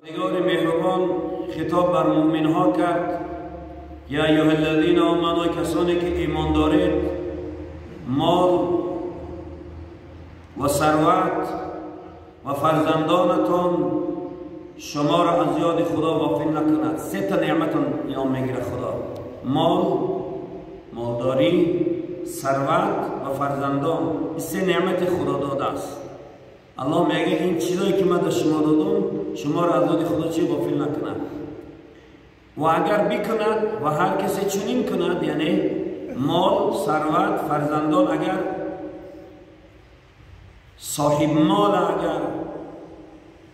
نگار مهربان خطاب بر مؤمن ها کرد: یا ایها الذین آمنوا، کسانی که ایمان دارید، مال و ثروت و فرزندانتان شما را از یاد خدا غافل نکند. سه تا نعمتان یاد میگیره خدا: مال، مالداری، ثروت و فرزندان. این سه نعمت خدا داده است. الله میگه این چیزایی که من به شما دادم شما را از یاد خدا چی غافل نکند. و اگر بکند و هر کسی چنین کند، یعنی مال، ثروت، فرزندان، اگر صاحب مال اگر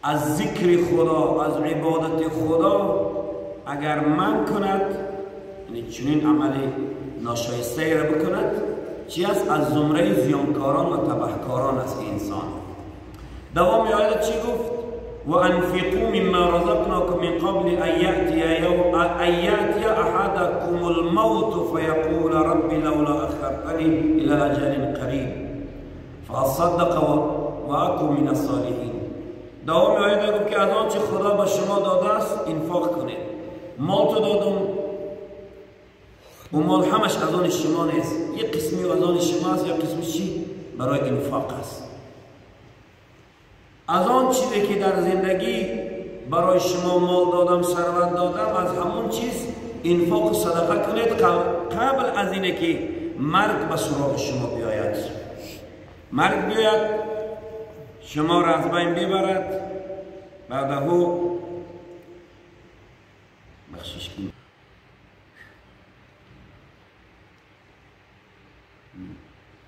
از ذکر خدا، از عبادت خدا اگر من کند، یعنی چنین عمل ناشایسته را بکند، چی است؟ از زمره زیانکاران و تبهکاران است انسان. دوام آیه چی گفت؟ و انفقوا مما رزقناکم من قبل ان یأتی احدکم الموت فیقول رب لولا اخرتنی الى اجل قریب فاصدق واکن من الصالحین. دوام آیه گفت که از آنچه خدا به شما داده است انفاق کنید. مال تو دادم، و مال همش از آن شما نیست، یک قسمی از آن شما است، یک قسمی چی؟ برای انفاق است. از آن چیزی که در زندگی برای شما مال دادم، ثروت دادم، از همون چیز انفاق و صدقه کنید قبل از اینه که مرگ به سراغ شما بیاید. مرگ بیاید شما را از بین ببرد، بعده بخشش کنید.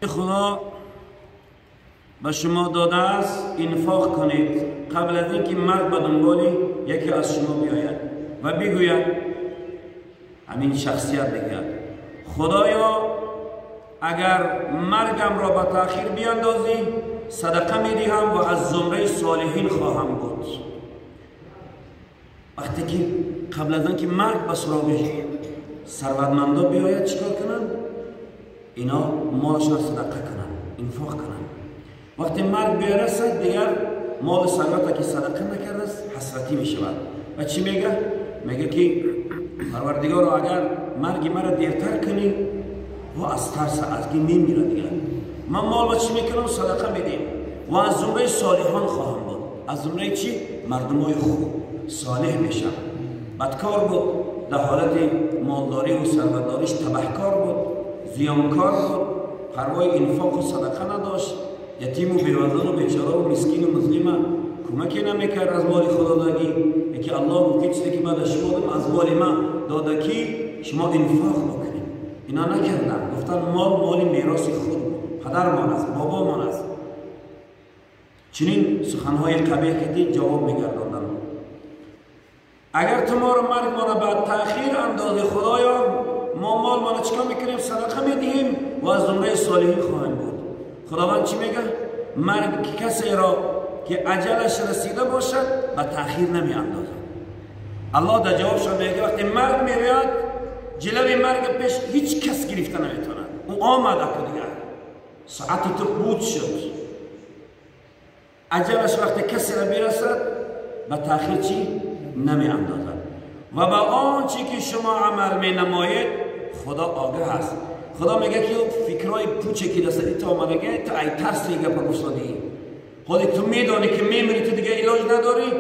خدا به شما داده است انفاق کنید قبل از اینکه مرگ به دنبال یکی از شما بیاید و بگوید، همین شخصیت بگوید: خدایا اگر مرگم را به تأخیر بیاندازی صدقه میدهم و از زمره صالحین خواهم بود. وقتی که قبل از آنکه مرگ به سراغ ثروتمندا بیاید چیکار کنند؟ اینا مالشان صدقه کنند، انفاق کنند. وقتی مرگ برسد دیگر مال ثروت که صدقه نکرده است حسرتی می شود. و چی میگه؟ میگه که پروردگارا اگر مرگ مرا دیرتر کنی، و از ترس از که میمیره دیگر، من مال با چی میکنم؟ صدقه میدیم و از زمره صالحان خواهم بود. از زمره چی؟ مردمای خوب صالح میشم. بدکار بود در حالت مالداری و ثروتداریش، تبهکار بود، زیانکار بود، پروای انفاق و صدقه نداشت، یتیم و بیوزن و بیچاره و مسکین و مظلوم کمکی نمیکرد از مال خدا دادگی. یکی الله گفت که چیزی که من شما دادم از مال من دادگی شما انفاق بکنید. اینا نکردن، گفتن مال مال میراث خود پدرمان است، بابامان است. چنین سخنهای قبیح که جواب میگرداندن. اگر تو ما رو مرگ ما را به تأخیر اندازی خدایا، ما مال ما را چیکار میکنیم؟ صدقه میدهیم و از زمره صالحین خواهیم بود. خداوند چی میگه؟ مرگ کسی را که اجلش رسیده باشد به تأخیر نمی اندازد. الله در جوابش میگه وقتی مرگ میآید جلوی مرگ پیش هیچ کس گرفته نمیتواند. او آمده که دیگر ساعت تو بود شد. اجلش وقتی کسی را برسد به تأخیر چی؟ نمی اندازد. و به آنچه که شما عمل می نمایید خدا آگاه است. خدا میگه که فکرای پوچه که دست تو آمدگی تو ای ترس گپ گفتادی، خودت تو میدانی که میمیری، تو دیگه علاج نداری،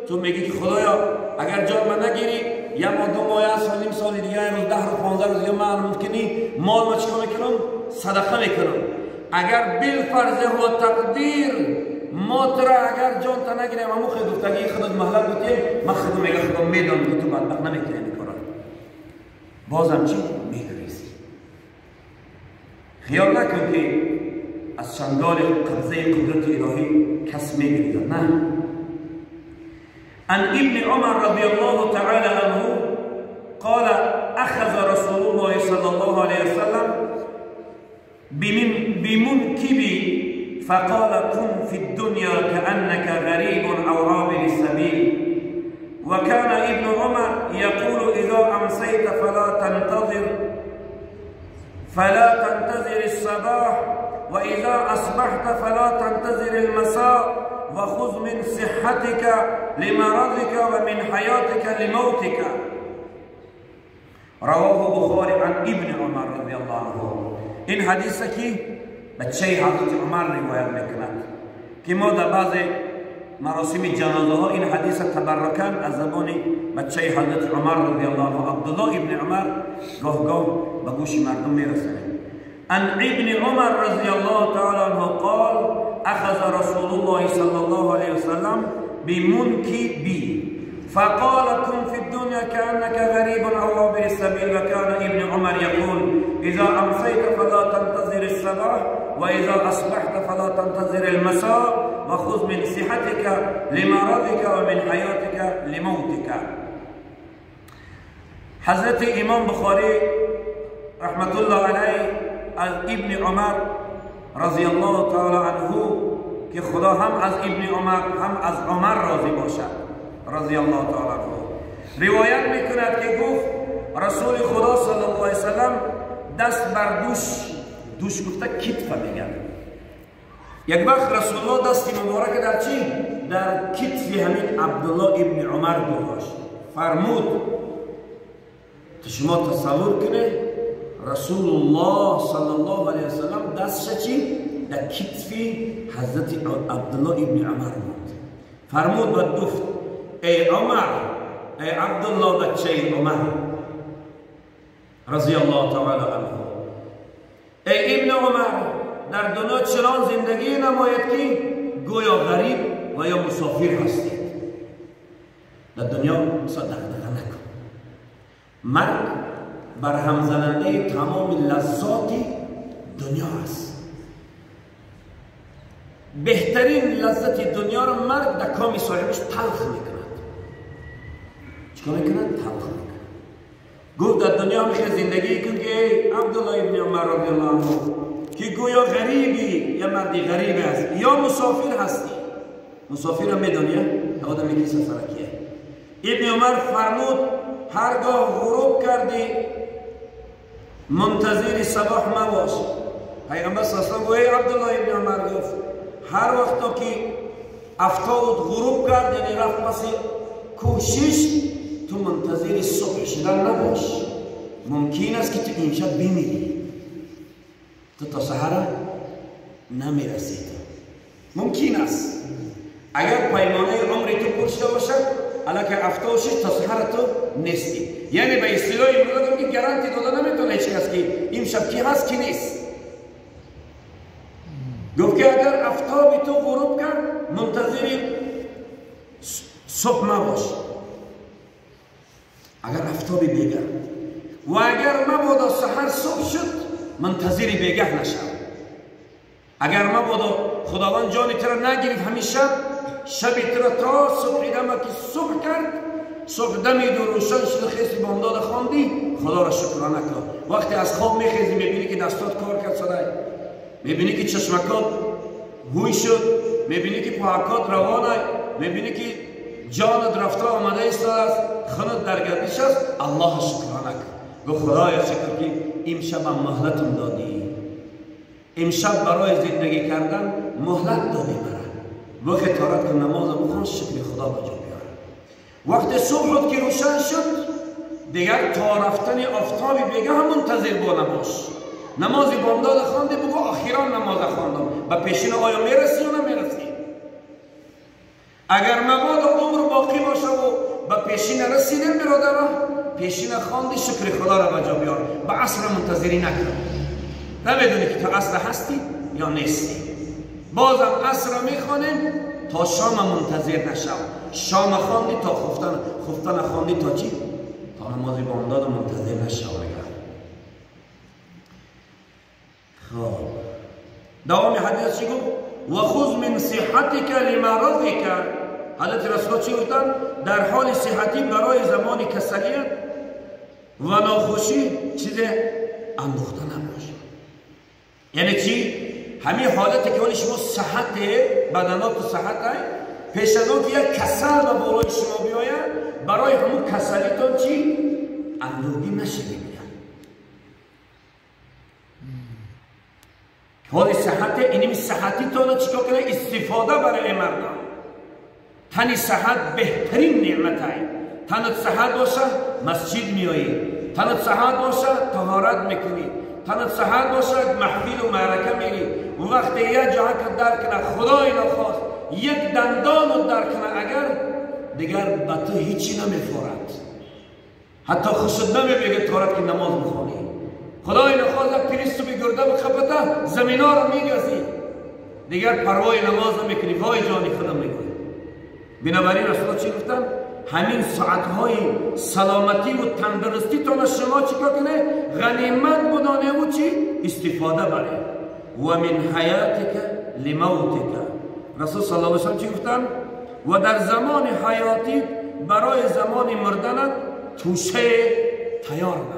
تو میگی که خدایا اگر جان من نگیری یا ما 2 ماه یا سال نیم سال دیگه، روز 10 روز 15 روز دیگه من ممکنی مال ما چیکار میکنم؟ صدقه میکنم. اگر بالفرض و تقدیر ما تو را اگر جان تا نگیریم، همون خود گفتگی خودت مهلت بودیم، من خودم میگه خدا میدانم که تو بدبخت نمیکنی این کارا. بازم چی؟ میگریزی. خیال نکن که از چنگال قبضه قدرت الهی کس میگریزد، نه. عن ابن عمر رضی الله تعالی عنه قال اخذ رسول الله صلى الله عليه وسلم بمنكبي فقال كن في الدنيا كأنك غريب أو عابر السبيل. وكان ابن عمر يقول إذا أمسيت فلا تنتظر الصباح، وإذا أصبحت فلا تنتظر المساء، وخذ من صحتك لمرضك ومن حياتك لموتك. رواه بخاري عن ابن عمر رضي الله عنه. این حدیث که بچه حضرت عمر روایت میکند که ما در بعض مراسم جنازه ها این حدیث تبرکاً از زبان بچه حضرت عمر رضی الله عنه عبدالله ابن عمر گاه گاه به گوش مردم میرسانیم. عن ابن عمر رضی الله تعالی عنه قال اخذ رسول الله صلى الله عليه وسلم بمنكبي فقال كن في الدنيا كأنك غريب أو عابر السبيل. وكان ابن عمر يقول إذا أمسيت فلا تنتظر الصباح وإذا أصبحت فلا تنتظر المساء وخذ من صحتك لمرضك ومن حياتك لموتك. حضرت امام بخاری رحمت الله علیه از ابن عمر رضی الله تعالی عنه که خدا هم از ابن عمر هم از عمر راضی باشد رضی الله تعالی عنه روایت میکند که گفت رسول خدا صلی الله علیه وسلم دست بر دوش، دوش گفته کتف میگن. یک وقت رسول الله دست مبارک در چی؟ در کتف همین عبدالله ابن عمر گذاشت. فرمود شما تصور کنه رسول الله صلی الله علیه وسلم دستش چی؟ در کتف حضرت عبدالله ابن عمر بود. فرمود و گفت ای عمر، ای عبدالله بچه عمر رضی الله تعالی عنه، ای ابن عمر، در دنیا چنان زندگی نماید که گویا غریب و یا مسافر هستید. در دنیا دغدغه نکن. مرگ برهم زننده تمام لذات دنیا است. بهترین لذت دنیا را مرگ در کام صاحبش تلخ میکند. چیکار میکند؟ تلخ میکند. گفت در دنیا میخوای زندگی کن که عبدالله ابن عمر رضی الله عنه که گویا غریبی یا مردی غریب است یا مسافر هستی. مسافر هم میدونی آدمی که سفرکیه. ابن عمر فرمود هرگاه غروب کردی منتظر صباح مباش. پیغمبر صلی الله علیه و آله گفت ای عبدالله ابن عمر، گفت هر وقتا که افتاد غروب کرد یعنی رفت پس کوشش، تو منتظر صبح شدن نباش. ممکن است که تو امشب بمیری، تو تا سحر نمیرسی. ممکن است اگر پیمانه عمری تو پر شده باشد الکه افتاد شش تا سحر تو نیستی. یعنی به اصطلاح امروز که گارانتی داده نمیتونه هیچ کس که امشب کی هست کی نیست. گفت که اگر افتاب تو غروب کرد منتظر صبح مباش. اگر افتاب بیگه و اگر مبادا سحر صبح شد منتظر بیگه نشد. اگر مبادا خداوند جان تو را نگرفت همیشه شب تو را تا صبح دمه که صبح کرد، صبح دمید و روشن شد خیسی بامداد خواندی، خدا را شکرانه کن. وقتی از خواب میخیزی میبینی که دستات کار کرد صدای، میبینی که چشمکات هوی شد، میبینی که پاکات روانه، میبینی که جانت رفته آمده است، خونت در گردش است، الله شکرانه کن. گفت خدایا شکر که امشب مهلتم دادی، امشب برای زندگی کردن مهلت دادی مرا. وقت تارت که نماز بخوان شکر خدا به جا بیاره. وقت صبح که روشن شد دیگر تا رفتن آفتاب بیگه هم منتظر با نباش. نماز بامداد خواندی بگو آخران نماز خواندم، به پیشین آیا میرسی یا نمیرسی؟ اگر مبادا عمر باقی باشه و به پیشین رسیدن برادر، پیشین خواندی شکر خدا را به جا بیار. به عصر منتظری نکن، نمیدونی که تا عصر هستی یا نیستی. بازم عصر را میخوانیم تا شام منتظر نشو. شام خواندی تا خفتن، خفتن خواندی تا چی؟ تا نماز بامداد منتظر نشو. خب دوام حدیث چی گفت؟ و خذ من صحتك لمرضك. حضرت رسول چی گفتن؟ در حال صحتی برای زمان کسلیت و ناخوشی چیز اندوخته نباش. یعنی چی؟ همین حالتی که ولی شما صحت بدنات و صحت پیش از اون که یک کسل به بالای شما بیاید برای همون کسلیتون چی؟ اندوهگین نشید. حال صحت اینمی صحتی تانه چیکار کنه؟ استفاده برای مردم. تنی صحت بهترین نعمت های. تنت صحت باشه مسجد میایی، تنت صحت باشه طهارت میکنی، تنت صحت باشه محفل و معرکه میری. و وقتی یک جا که در کنه خدای نخواست یک دندان در کنه اگر دیگر به تو هیچی نمیفورد، حتی خوشت نمیگه طهارت که نماز بخوانی. خدای نخواست پریستو به گرده بخپته زمینا رو میگزی، دیگر پروای نماز نمیکنی، وای جانی خودم میگوی. بنابراین رسول چی گفتن؟ همین ساعتهای سلامتی و تندرستی تان شما چیکار کنه؟ غنیمت بدانه و چی؟ استفاده بره. و من حیاتک لموتک. رسول صلی الله علیه و سلم چی گفتن؟ و در زمان حیاتی برای زمان مردنت توشه تیار نما.